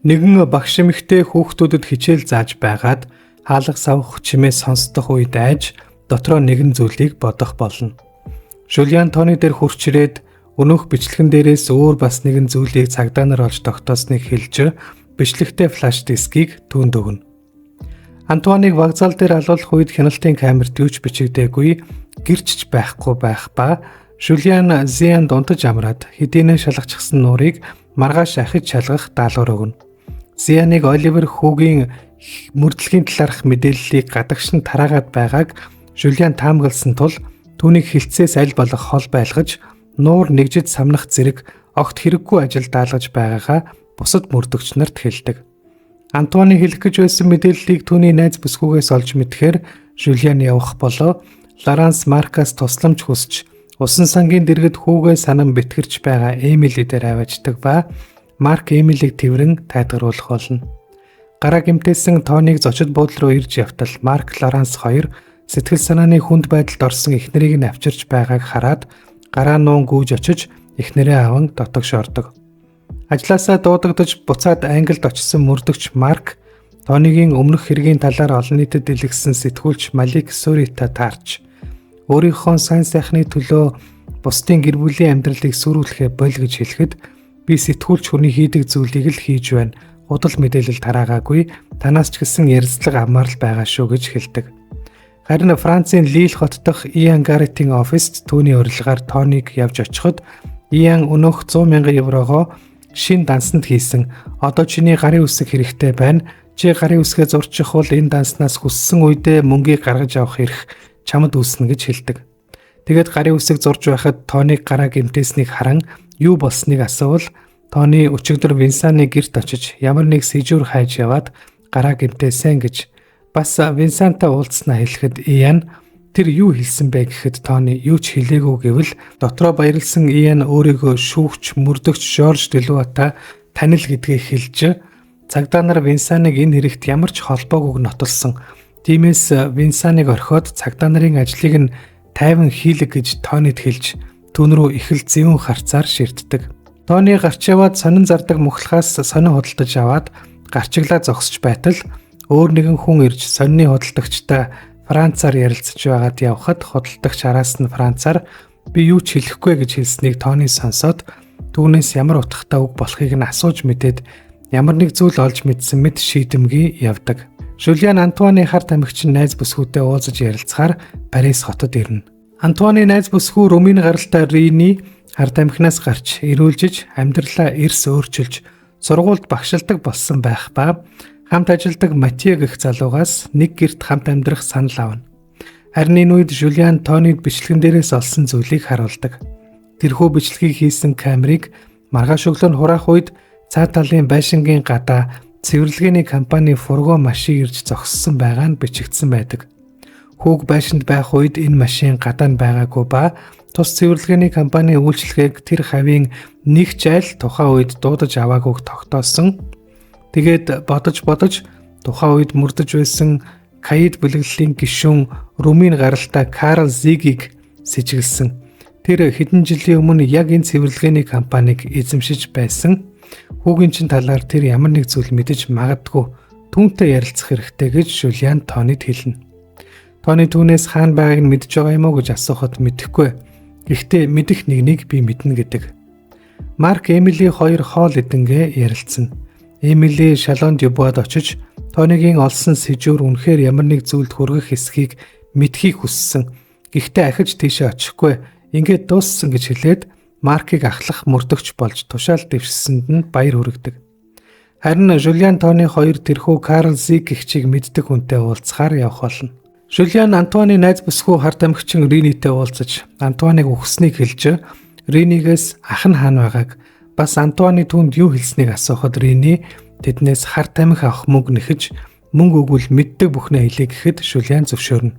Нэгэн багш эмэгтэй хүүхдүүдэд хичээл зааж байгаад хаалга савх чимээ сонсдох үед айж дотроо нэгэн зүйлийг бодох болно. Жулиан Тони дээр хурч ирээд өнөөх бичлэгэн дээрээс өөр бас нэгэн зүйлийг цагдаа нар олж тогтоосныг хэлж бичлэгтэй флаш дискийг түүнд өгнө. Антуаныг вокзал дээр алуулах үед хяналтын камерт юу ч бичигдээгүй, гэрчж байхгүй байх ба Жулиан Зианд унтаж амраад хэдийнэ шалгачихсан нуурыг маргааш ахиж шалгах даалгавар өгнө. Зианыг Оливер хүүгийн мөрдлөгийн талаарх мэдээллийг гадагш нь тараагаад байгааг Жулиан таамагласан тул түүнийг хилцээс аль болох хол байлгаж нуур нэгжид самнах зэрэг огт хэрэггүй ажил даалгаж байгаагаа бусад мөрдөгч нарт хэлдэг. Антуаны хэлэх гэж байсан мэдээллийг түүний найз бүсгүйгээс олж мэдэхээр Жулиан явах болоо Лоранс Маркаас тусламж хүсч усан сангийн дэргэд хүүгээ санан бэтгэрч байгаа Эмили дээр аваачдаг ба Марк Эмилийг тэврэн тайлгаруулах болно. Гараа гэмтээсэн Тоныг зочид буудлын руу ирж явтал Марк Лоранс хоёр сэтгэл санааны хүнд байдалд орсон эхнэрийг нь авчирч байгааг хараад гараа нуун гүйж очиж эхнэрээ аван дотогш ордог. Ажлаасаа дуудагдаж буцаад Англид очисон мөрдөгч Марк Тонигийн өмнөх хэргийн талаар олон нийтэд дэлгэсэн сэтгүүлч Малик Сурита таарч өөрийнхөө сайн сайхны төлөө бусдын гэр бүлийн амьдралыг сүрүүлэхээ боль гэж хэлэхэд би сэтгүүлч хүний хийдэг зүйлийг л хийж байна. Худал мэдээлэл тараагаагүй. Танаас ч гэсэн ярилцлага авмаар л байгаа шүү гэж хэлдэг. Харин Францын Лил хот дахь Иан Гарретийн оффист түүний урилгаар Тониг явж очиход Иан өнөөх 100 мянган еврогоо шин дансанд хийсэн. Одоо чиний гарын үсэг хэрэгтэй байна. Чи гарын үсгээ зурчих бол энэ данснаас хүссэн үедээ мөнгийг гаргаж авах эрх чамд үүснэ гэж хэлдэг. Тэгээд гарын үсэг зурж байхад Тониг гараа гэмтээснийг харан юу болсныг асуувал Тони өчигдөр Винсаны гэрт очиж ямар нэг сэжүүр хайж яваад гараа гэмтээсэн гэж бас Винсантай уулзснаа хэлэхэд Иан тэр юу хэлсэн бэ гэхэд Тони юу ч хэлээгүй гэвэл дотроо баярлсан Иан өөрийгөө шүүгч мөрдөгч Жорж Делуата танил гэдгээ хэлж цагдаа нар Винсаныг энэ хэрэгт ямар ч холбоогүйг нотолсон. Тиймээс Винсаныг орхиод цагдаа нарын ажлыг нь тайван хийлэг гэж Тонид хэлж түүн рүү их л зэвүүн харцаар ширтдэг. Тони гарч яваад сонин зардаг мөхлөхаас сонин худалдаж аваад гарчиглаа зогсож байтал өөр нэгэн хүн ирж сонины худалдагчтай Францаар ярилцаж байгаад явхад худалдагч араас нь Францаар би юу ч хэлэхгүй гэж хэлснийг Тони сонсоод түүнээс ямар утгатай үг болохыг нь асууж мэдээд ямар нэг зүйл олж мэдсэн мэт шийдэмгий явдаг. Жулиан Антуаны хар тамхичин найз бүсгүйтэй уулзаж ярилцахаар Парис хотод ирнэ. Антуаны найз бүсгүй Румын гаралтай Рини хар тамхинаас гарч эрүүлжиж амьдралаа эрс өөрчилж сургуульд багшилдаг болсон байх ба хамт ажилладаг Матье гэх залуугаас нэг гэрт хамт амьдрах санал авна. Харин энэ үед Жулиан Тонид бичлэгэн дээрээс олсон зүйлийг харуулдаг. Тэрхүү бичлэгийг хийсэн камерыг маргааш өглөө нь хураах үед цаа талын байшингийн гадаа цэвэрлэгээний компани фургон машин ирж зогссон байгаа нь бичигдсэн байдаг. Хүүг байшинд байх үед энэ машин гадаа нь байгаагүй ба тус цэвэрлэгээний компани үйлчилгээг тэр хавийн нэг ч айл тухайн үед дуудаж аваагүйг тогтоосон. Тэгээд бодож бодож тухайн үед мөрдөж байсан Каид бүлэглэлийн гишүүн Румын гаралтай Карл Зигийг сэжиглэсэн. Тэр хэдэн жилийн өмнө яг энэ цэвэрлэгээний компанийг эзэмшиж байсан. Хүүгийн чин талаар тэр ямар нэг зүйл мэдэж магадгүй түүнтэй ярилцах хэрэгтэй гэж Жулиан Тонид хэлнэ. Тони түүнээс хаана байгааг нь мэдж байгаа юм уу гэж асуухад мэдэхгүй. Гэхдээ мэдэх нэгнийг би мэднэ гэдэг. Марк Эмили хоёр хоол идэнгээ ярилцсан. Эмили Шалон Дюбуад очиж Тонигийн олсон сэжүүр үнэхээр ямар нэг зүйлд хүргэх эсхийг мэдхийг хүссэн. Гэхдээ ахиж тийшээ очихгүй. Ингээд дууссан гэж хэлээд Маркийг ахлах мөрдөгч болж тушаал дэвшсэнд нь баяр хүргэдэг. Харин Жулиан Тони хоёр тэрхүү Карл Зиг гэгчийг мэддэг хүнтэй уулзахаар явах болно. Жулиан Антуаны найз бүсгүй хар тамхичин Ринитэй уулзаж Антуаныг үхсэнийг хэлж Ринигээс ах нь хаана байгааг бас Антуаны түүнд юу хэлснийг асуухад Рини тэднээс хар тамхи авах мөнгө нэхэж мөнгө өгвөл мэддэг бүхнээ хэлье гэхэд Жулиан зөвшөөрнө.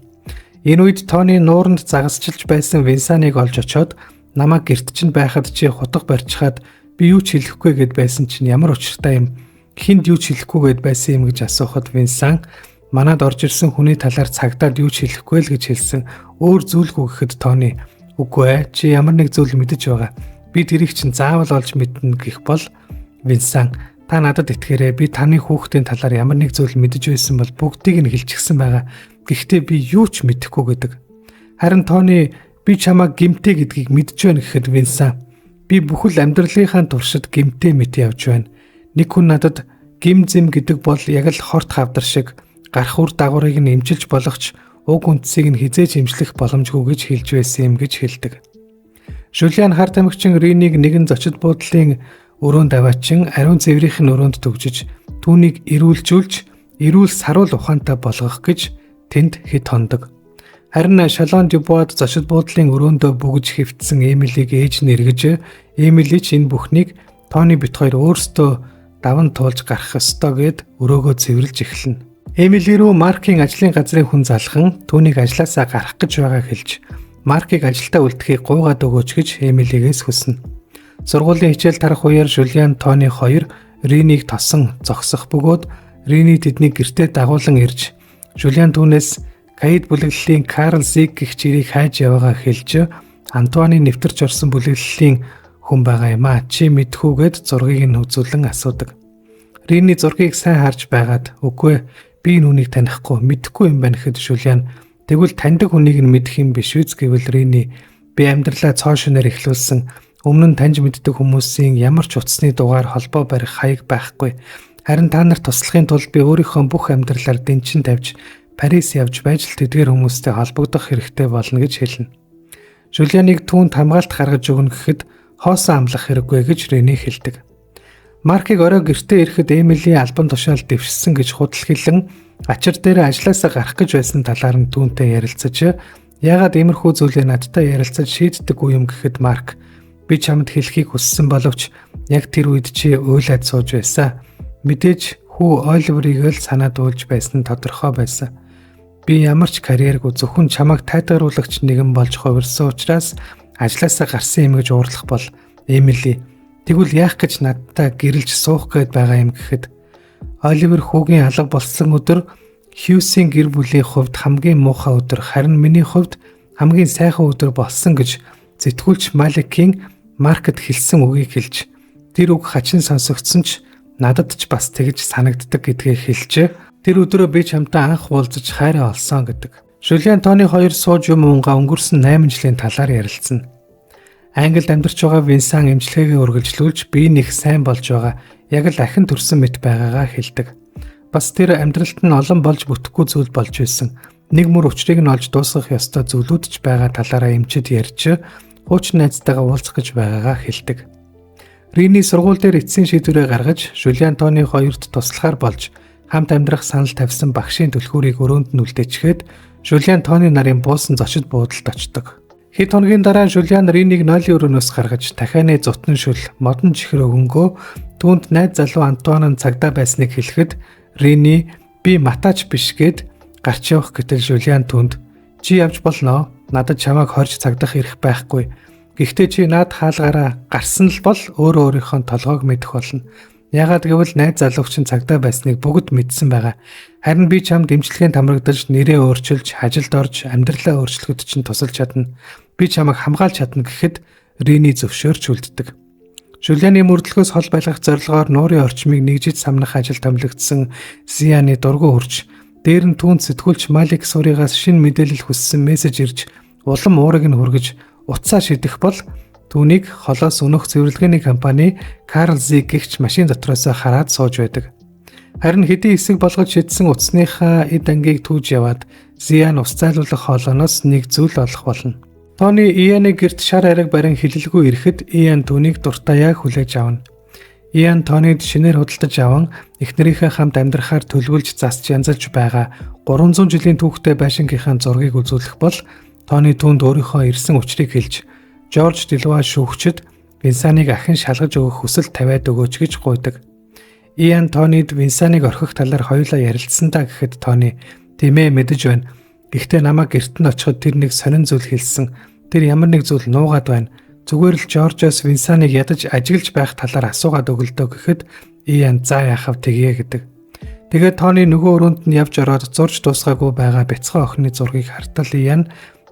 Энэ үед Тони нууранд загасчилж байсан Винсаныг олж очоод намайг гэрт чинь байхад чи хутга барьчихад би юу ч хэлэхгүй гэд байсан чинь ямар учиртай юм хүнд юу ч хэлэхгүй гэд байсан юм гэж асуухад Винсан манад орж ирсэн хүний талаар цагдаад юу ч хэлэхгүй л гэж хэлсэн. Өөр зүйлгүй гэхэд Тони үгүй ээ чи ямар нэг зүйл мэдэж байгаа. Би тэрийг чинь заавал олж мэднэ гэх бол Винсан Та надад итгээрэй. Би таны хүүхдийн талаар ямар нэг зүйл мэдэж байсан бол бүгдийг нь хэлчихсэн байгаа. Гэхдээ би юу ч мэдэхгүй гэдэг. Харин Тони би чамайг гэмтэй гэдгийг мэдэж байна гэхэд Винсан би бүхэл амьдралынхаа туршид гэмтэй мэт явж байна. Нэг хүн надад гим зэм гэдэг бол яг л хорт хавдар шиг гарах үр дагаврыг нь эмчилж болох ч уг үндсийг нь хизээж эмчлэх боломжгүй гэж хэлж байсан юм гэж хэлдэг. Жулиан хар тамхичин Ринийг нэгэн зочид буудлын өрөөнд аваачин ариун цэврийнх нь өрөөнд төгжиж түүнийг эрүүлжүүлж эрүүл саруул ухаантай болгох гэж тэнд хэд хондог. Харин Шалон Дюбуад зочид буудлын өрөөндөө бүгж хэвтсэн Эмилийг ээж нь эргэж Эмили ч энэ бүхнийг Тони бит хоёр өөрсдөө даван туулж гарах ёстой гэд өрөөгөө цэвэрлж эхэлнэ. Эмили рүү Маркийн ажлын газрын хүн залхан түүнийг ажлаасаа гарах гэж байгааг хэлж Маркийг ажилдаа үлдэхийг гуйгаад өгөөч гэж Эмилигээс хүснэ. Сургуулийн хичээл тарах үеэр Жулиан Тони хоёр Ринийг тосон зогсох бөгөөд Рини тэднийг гэртээ дагуулan ирж Жулиан түүнээс Каид бүлэглэлийн Карл Зиг гэх чирийг хайж яваагаа хэлж Антуаны нэвтэрч орсон бүлэглэлийн хүн байгаа юм а. Чи мэдхүүгээд зургийг нь үзүүлэн асуудаг. Рини зургийг сайн харж байгаад үгүй би нүунийг танихгүй мэдэхгүй юм байна гэхэд Жулиан тэгвэл таньдаг хүнийг нь мэдэх юм биш үз гэвэл Рини би амьдралаа цоо шинээр эхлүүлсэн. Өмнө нь таньж мэддэг хүмүүсийн ямар ч утасны дугаар холбоо барих хаяг байхгүй. Харин та нарт туслахын тулд би өөрийнхөө бүх амьдралаар дэнчин тавьж Парис явж байж л тэдгээр хүмүүстэй холбогдох хэрэгтэй болно гэж хэлнэ. Жулианыг түүнд хамгаалт гаргаж өгнө гэхэд хоосон амлах хэрэггүй гэж Рене хэлдэг. Маркийг орой гэртээ ирэхэд Эмили албан тушаал дэвшсэн гэж худал хэлэн ачир дээр ажлаасаа гарах гэж байсан талаар нь түүнтэй ярилцаж яагаад иймэрхүү зүйлээ надтай ярилцаж шийддэггүй юм гэхэд Марк би чамд хэлхийг хүссэн боловч яг тэр үед чи уйлаад сууж байсан. Мэдээж хүү Оливерийг л санаад уйлж байсан нь тодорхой байсан. Би ямар ч карьергүй зөвхөн чамайг тайтгаруулагч нэгэн болж хувирсан учраас ажлаасаа гарсан юм гэж уурлах бол Эмили тэгвэл яах гэж надтай гэрэлж суух гээд байгаа юм гэхэд Оливер хүүгийн алга болсон өдөр Хьюсийн гэр бүлийн хувьд хамгийн муухай өдөр харин миний хувьд хамгийн сайхан өдөр болсон гэж зэтгүүлч Маликийн Маркет хэлсэн үгийг хэлж тэр үг хачин сонсогдсон ч надад ч бас тэгж санагддаг гэдгээ хэлж тэр өдрөө би чамтай анх уулзаж хайраа олсон гэдэг. Жулиан Тони хоёр сууж юм унгаа өнгөрсөн 8 жилийн талаар ярилцсан. Англид амьдарч байгаа Винсан эмчилгээгээ үргэлжлүүлж бие нэг сайн болж байгаа яг л ахин төрсөн мэт байгаагаа хэлдэг. Бас тэр амьдралд нь олон болж бүтэхгүй зүйл болж байсан. Нэг мөр учрыг нь олж дуусгах ёстой зүйлүүд ч байгаа талаараа эмчид ярьж хуучин найзтайгаа уулзах гэж байгаагаа хэлдэг. Рини сургууль дээр эцсийн шийдвэрээ гаргаж Жулиан Тони хоёрт туслахаар болж хамт амьдрах санал тавьсан багшийн түлхүүрийг өрөөнд нь үлдээчихэд Жулиан Тони нарын буусан зочид буудалд очдог. Хэд хоногийн дараа Жулиан Ринийг нойлын өрөөнөөс гаргаж дахианы зутан шүл модон чихэр өгөнгөө түүнд найз залуу Антуан нь цагдаа байсныг хэлэхэд Рини би матаач биш гэд гарч явах гэтэл Жулиан түүнд чи явж болно надад чамайг хорж цагдах эрх байхгүй. Гэхдээ чи наад хаалгаараа гарсан л бол өөрөө өөрийнхөө толгойг мэдэх болно. Яагаад гэвэл найз залууч нь цагдаа байсныг бүгд мэдсэн байгаа. Харин би чамд дэмжлэгийн тамрагдаж нэрээ өөрчилж, ажилд орж, амьдралаа өөрчлөхөд чинь тусалж чадна. Би чамайг хамгаалж чадна гэхэд Рини зөвшөөрч үлддэг. Жулианы мөрдлөгөөс хол байлгах зорилгоор нуурын орчмыг нэгжиж самнах ажил томилогдсон Зианы дургу хурж, дээр нь түүнд сэтгүүлч Малик Суригаас шинэ мэдээлэл хүссэн мессеж ирж улам уурыг нь хүргэж утсаа шидэх бол түүнийг холоос өнөөх цэвэрлэгээний компани Карл Зиг гэгч машин дотроос хараад сууж байдаг. Харин хэдий хэсэг болгож шидсэн утасныхаа эд ангийг түүж яваад Зиан ус зайлуулах хоолооноос нэг зүйл олох болно. Тони Ианы гэрт шар ариг барин хилэлгүй ирэхэд Иан түүнийг дуртаяа хүлээж авна. Иан Тонид шинээр худалдаж аван эхнэрийнхээ хамт амьдрахаар төлөвлөж засч янзалж байгаа 300 жилийн түүхтэй байшингийнхаа зургийг үзүүлэх бол Тони түүнд өөрийнхөө ирсэн учрыг хэлж Жорж Делуа шүүгчид Винсаныг ахин шалгаж өгөх хүсэл тавиад өгөөч гэж гуйдаг. Иан Тонид Винсаныг орхих талаар хоёулаа ярилцсан та гэхэд Тони тийм ээ мэдэж байна. Гэхдээ намайг гэрт нь очиход тэр нэг сонин зүйл хэлсэн. Тэр ямар нэг зүйл нуугаад байна. Зүгээр л Жоржоос Винсаныг ядаж ажиглаж байх талаар асуугаад өгөлдөө гэхэд Иан за яхав тэгье гэдэг. Тэгээд Тони нөгөө өрөөнд нь явж ороод зурж дуусгаагүй байгаа бяцхан охины зургийг хартал Иан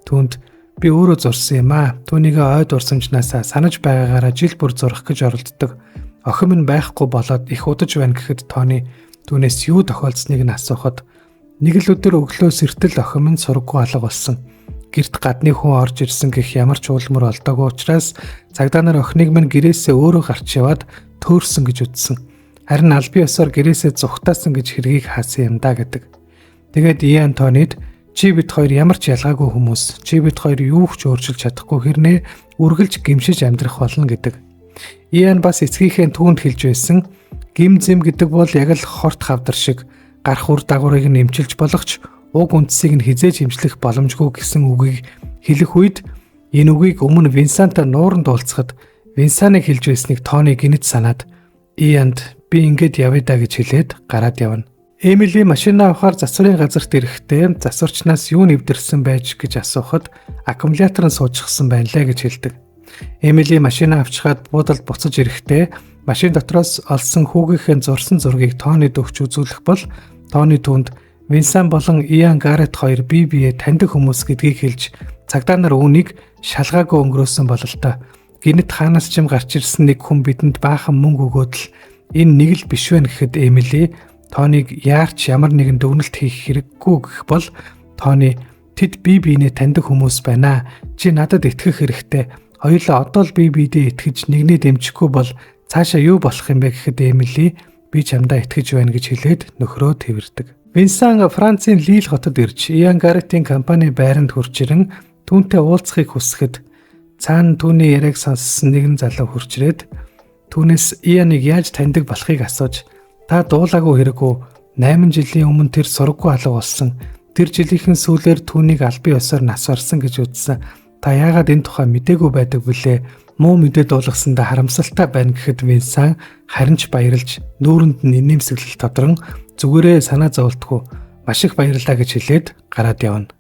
түүнд би өөрөө зурсан юм аа. Түүнийг ойд урсамжнаасаа санаж байгаагаараа жил бүр зурах гэж оролддог. Охин минь байхгүй болоод их удаж байна гэхэд Тони түүнээс юу тохиолдсныг нь асуухад нэг л өдөр өглөө сэртэл охин минь сураггүй алга болсон. Гэрт гадны хүн орж ирсэн гэх ямар ч уулмөр олдоогүй учраас цагдаа нар охиныг минь гэрээсээ өөрөө гарч яваад төөрсөн гэж үзсэн. Харин албан ёсоор гэрээсээ зугтаасан гэж хэргийг хаасан юм да гэдэг. Тэгээд Иан Тонид чи бид хоёр ямар ч ялгаагүй хүмүүс, чи бид хоёр юу ч өөрчилж чадахгүй хэрнээ үргэлж гэмшиж амьдрах болно гэдэг. Иан бас эцгийнхээ түүнд хэлж байсан гим зэм гэдэг бол яг л хорт хавдар шиг гарах үр дагаврыг нь эмчилж болох ч уг үндсийг нь хэзээ ч эмчлэх боломжгүй гэсэн үгийг хэлэх үед энэ үгийг өмнө Винсантай нууранд уулзахад Винсаныг хэлж байсныг Тони гэнэт санаад Ианд би ингэж явъя да гэж хэлээд гараад явна. Эмили машинаа авахар засварын газарт ирэхдээ засварчнаас юу нэвдэрсэн байж гэж асуухад аккумулятор нь суужчихсан байна лээ гэж хэлдэг. Эмили машинаа авчхаад буудалд буцаж ирэхдээ машин дотроос олсон хүүгийнхээ зурсан зургийг Тонид өгч үзүүлэх бол Тони түүнд Винсан болон Иан Гаррет хоёр бие биеэ таньдаг хүмүүс гэдгийг хэлж цагдаа нар үүнийг шалгаагүй өнгөрөөсөн бололтой. Гэнэт хаанаас ч юм гарч ирсэн нэг хүн бидэнд баахан мөнгө өгөөд л энэ нэг л биш вэ гэхэд Эмили Тониг яарч ямар нэгэн дүгнэлт хийх хэрэггүй гэх бол Тони тэд бие биенээ таньдаг хүмүүс байна. Чи надад итгэх хэрэгтэй. Хоёулаа одоо л бие биедээ итгэж нэгнээ дэмжихгүй бол цаашаа юу болох юм бэ гэхэд Эмили би чамдаа итгэж байна гэж хэлээд нөхрөө тэрдэг. Винсан Францын Лил хотод ирж Иан Гарретийн компани байранд хүрч ирэн түүнтэй уулзахыг хүсэхэд цаана түүний яриаг сонссон нэгэн залуу хүрч ирээд түүнээс Ианыг яаж таньдаг болохыг асууж та дуулаагүй хэрэггүй 8 жилийн өмнө тэр сураггүй алга болсон. Тэр жилийнхэн сүүлээр түүнийг албан ёсоор нас барсан гэж үзсэн. Та яагаад энэ тухай мдээгүй байдаг вүлээ? Муу мэдээ дуулгасандаа харамсалтай байна гэхэд Винсан харин ч баярлж нүүрэнд нь инээмсэглэл тодрон зүгээрээ санаа зовлтгүй маш их баярлалаа гэж хэлээд гараад явна.